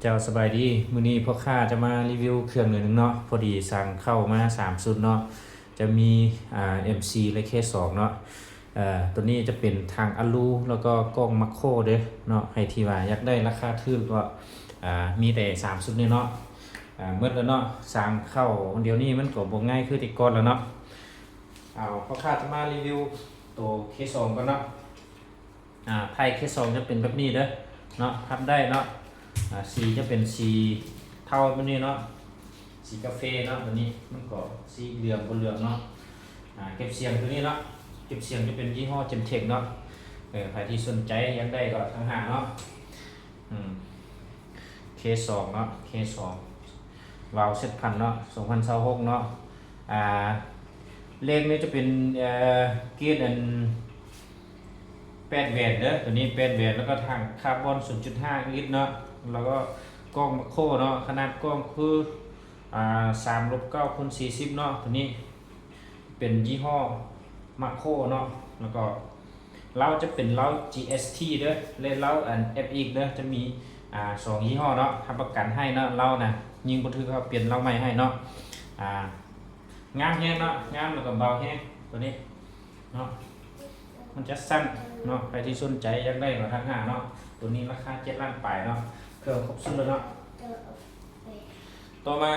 ເຈົ້າ ສະບາຍດີ. ມື້ນີ້ພໍ່ຄ້າຈະມາຣີວິວເຄື່ອງໜ້ອຍໜຶ່ງເນາະ. ພໍດີສັ່ງເຂົ້າມາສາມຊຸດເນາະ, ຈະມີ ອ່າ ເອັມຊີ ແລະ ເຄສອງເນາະ. ເອີ ຕົວນີ້ຈະເປັນຖັງອາລູ ແລ້ວກໍກ້ອງມາໂຄເດີເນາະ. ໃຜທີ່ວ່າຢາກໄດ້ລາຄາຖືກກໍ ອ່າ ມີແຕ່ສາມຊຸດນີ້ເນາະ. ອ່າ ໝົດແລ້ວເນາະ, ສັ່ງເຂົ້າດຽວນີ້ມັນກໍບໍ່ງ່າຍຄືແຕ່ກ່ອນແລ້ວເນາະ. ເອົາ ພໍ່ຄ້າຈະມາຣີວິວໂຕເຄສອງກ່ອນເນາະ. ອ່າ ທ້າຍເຄສອງຈະເປັນແບບນີ້ເດີເນາະ, ພັບໄດ້ເນາະ. ອ່າ ສີຈະເປັນສີເທົາແບບນີ້ເນາະ, ສີກາເຟເນາະ. ຕົວນີ້ມັນກໍສີເຫຼືອງບໍ່ເຫຼືອງເນາະ. ອ່າ ເກັບສຽງຕົວນີ້ເນາະ, ເກັບສຽງຈະເປັນຍີ່ຫໍ້ Gemtech ເນາະ. ເອີ ໃຜທີ່ສົນໃຈຢາກໄດ້ກໍທັກຫາເນາະ. ອືມ ເຄສອງເນາະ, ເຄສອງ ວາວເຊັດພັນເນາະ, ສອງພັນຊາວຫົກເນາະ. ອ່າ ເລກນີ້ຈະເປັນ ເອີ ເກດອັນ ແປດແຫວນເດີ, ຕົວນີ້ແປດແຫວນ ແລ້ວກໍຖັງຄາບອນ ສູນຈຸດຫ້າລິດເນາະ, ແລ້ວກໍກ້ອງມາໂຄເນາະ. ຂະໜາດກ້ອງຄື ອ່າ ສາມລົບເກົ້າຄູນສີ່ສິບເນາະ. ຕົວນີ້ເປັນຍີ່ຫໍ້ມາໂຄເນາະ, ແລ້ວກໍເລົາຈະເປັນເລົາ GST ເດີ ແລະ ເລົາອັນ FX ເດີ, ຈະມີ ອ່າ ສອງຍີ່ຫໍ້ເນາະ. ຮັບປະກັນໃຫ້ເນາະ, ເລົານະຍິງບໍ່ຖືກ ເຮົາປ່ຽນເລົາໃໝ່ໃຫ້ເນາະ. ອ່າ ງາມແຮງເນາະ, ງາມ ແລ້ວກໍເບົາແຮງຕົວນີ້ເນາະ. ມັນຈະສັ້ນເນາະ, ໃຜທີ່ສົນໃຈຢາກໄດ້ກໍທັກຫາເນາະ. ຕົວນີ້ລາຄາເຈັດລ້ານປາຍເນາະ, ເຄື່ອງຄົບຊຸດແລ້ວເນາະ. ຕໍ່ມາ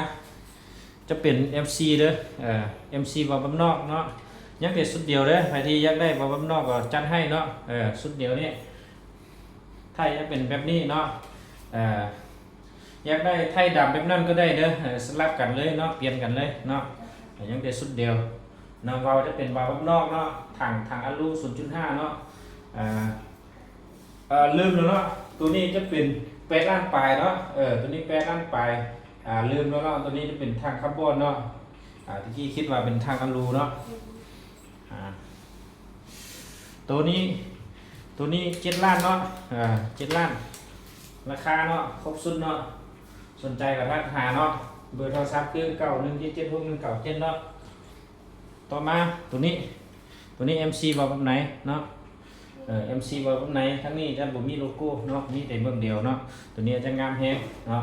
ຈະເປັນ ເອັມຊີ ເດີ, ເອີ ເອັມຊີ ເບົາບ້ານນອກເນາະ. ຍັງແຕ່ຊຸດດຽວເດີ, ໃຜທີ່ຢາກໄດ້ເບົາບ້ານນອກກໍຈັດໃຫ້ເນາະ. ເອີ ຊຸດດຽວນີ້ ໄທຈະເປັນແບບນີ້ເນາະ, ເອີ ຢາກໄດ້ໄທດຳແບບນັ້ນກໍໄດ້ເດີ, ເອີ ສະຫຼັບກັນເລີຍເນາະ, ປ່ຽນກັນເລີຍເນາະ. ຍັງແຕ່ຊຸດດຽວເນາະ. ເບົາຈະເປັນເບົາບ້ານນອກເນາະ, ຖັງ ຖັງອາລູ ສູນຈຸດຫ້າເນາະ. ເອີ ເອີ ລືມແລ້ວເນາະ, ຕົວນີ້ຈະເປັນແປດລ້ານປາຍເນາະ, ເອີ ຕົວນີ້ແປດລ້ານປາຍ. ອ່າ ລືມແລ້ວເນາະ, ຕົວນີ້ຈະເປັນຖັງຄາບອນເນາະ. ອ່າ ຕະກີ້ຄິດວ່າເປັນຖັງອາລູເນາະ. ອ່າ ໂຕນີ້ ໂຕນີ້ເຈັດລ້ານເນາະ, ເຈັດລ້ານ ລາຄາເນາະ ຄົບຊຸດເນາະ. ສົນໃຈກໍທັກຫາເນາະ, ເບີໂທລະສັບຄື ເກົ້າໜຶ່ງເຈັດເຈັດຫົກໜຶ່ງເກົ້າເຈັດເນາະ. ຕໍ່ມາໂຕນີ້ ໂຕນີ້ ເອັມຊີ ເວົ້າແບບໃດເນາະ, ເອີ ເອັມຊີ ເວົ້າແບບໃດ. ທາງນີ້ຈະບໍ່ມີໂລໂກ້ເນາະ, ມີແຕ່ເບື້ອງດຽວເນາະ. ໂຕນີ້ຈະງາມແຮງເນາະ.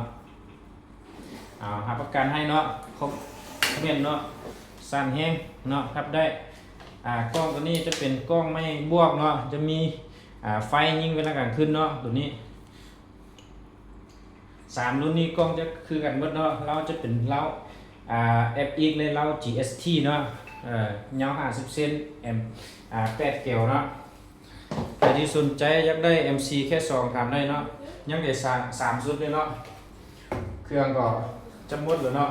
ອ່າ ຮັບປະກັນໃຫ້ເນາະ, ຄົບເມັນເນາະ, ສັ້ນແຮງເນາະ, ຮັບໄດ້. ອ່າ ກ້ອງຕົວນີ້ຈະເປັນກ້ອງໄມ້ບວກເນາະ, ຈະມີ ອ່າ ໄຟຍິງເວລາກາງຄືນເນາະ. ຕົວນີ້ ສາມລຸ້ນນີ້ກ້ອງຈະຄືກັນໝົດເນາະ, ເລົາຈະເປັນເລົາ ອ່າ ເອັຟເອັກ ແລະ ເລົາ ຈີເອັສທີ ເນາະ. ເອີ ຍາວຫ້າສິບເຊັນ ແອມ ອ່າ ແປດແກວເນາະ. ໃຜທີ່ສົນໃຈຢາກໄດ້ ເອັມຊີ ແຄ່ສອງ ຖາມໄດ້ເນາະ. ຍັງແຕ່ສາມ ສາມຊຸດເດ້ເນາະ, ເຄື່ອງກໍຈະໝົດແລ້ວເນາະ.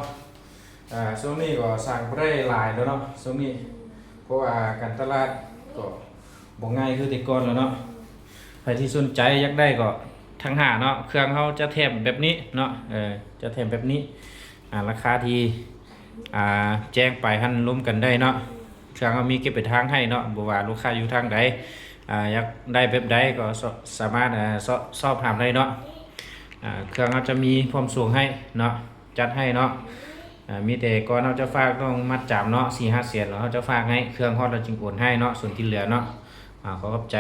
ອ່າ ຊ່ວງນີ້ກໍສ້າງບໍ່ໄດ້ຫຼາຍແລ້ວເນາະ ຊ່ວງນີ້, ເພາະວ່າການຕະຫຼາດກໍບໍ່ງ່າຍຄືແຕ່ກ່ອນແລ້ວເນາະ. ໃຜທີ່ສົນໃຈຢາກໄດ້ກໍທັກຫາເນາະ. ເຄື່ອງເຮົາຈະແຖມແບບນີ້ເນາະ, ເອີ ຈະແຖມແບບນີ້. ອ່າ ລາຄາທີ່ ອ່າ ແຈ້ງໄປຫັ້ນລົມກັນໄດ້ເນາະ. ເຄື່ອງເຮົາມີເກັບປາຍທາງໃຫ້ເນາະ, ບໍ່ວ່າລູກຄ້າຢູ່ທາງໃດ ອ່າ ຢາກໄດ້ແບບໃດກໍສາມາດ ອ່າ ສອບຖາມໄດ້ເນາະ. ອ່າ ເຄື່ອງເຮົາຈະມີພ້ອມສົ່ງໃຫ້ເນາະ, ຈັດໃຫ້ເນາະ. ອ່າ ມີແຕ່ກ່ອນເຮົາຈະຝາກຕ້ອງມັດຈຳເນາະ ສີ່ຫ້າແສນ ແລ້ວເຮົາຈະຝາກໃຫ້, ເຄື່ອງຮອດແລ້ວຈຶ່ງໂອນໃຫ້ເນາະ, ສ່ວນທີ່ເຫຼືອເນາະ. ອ່າ ຂໍຂອບໃຈ.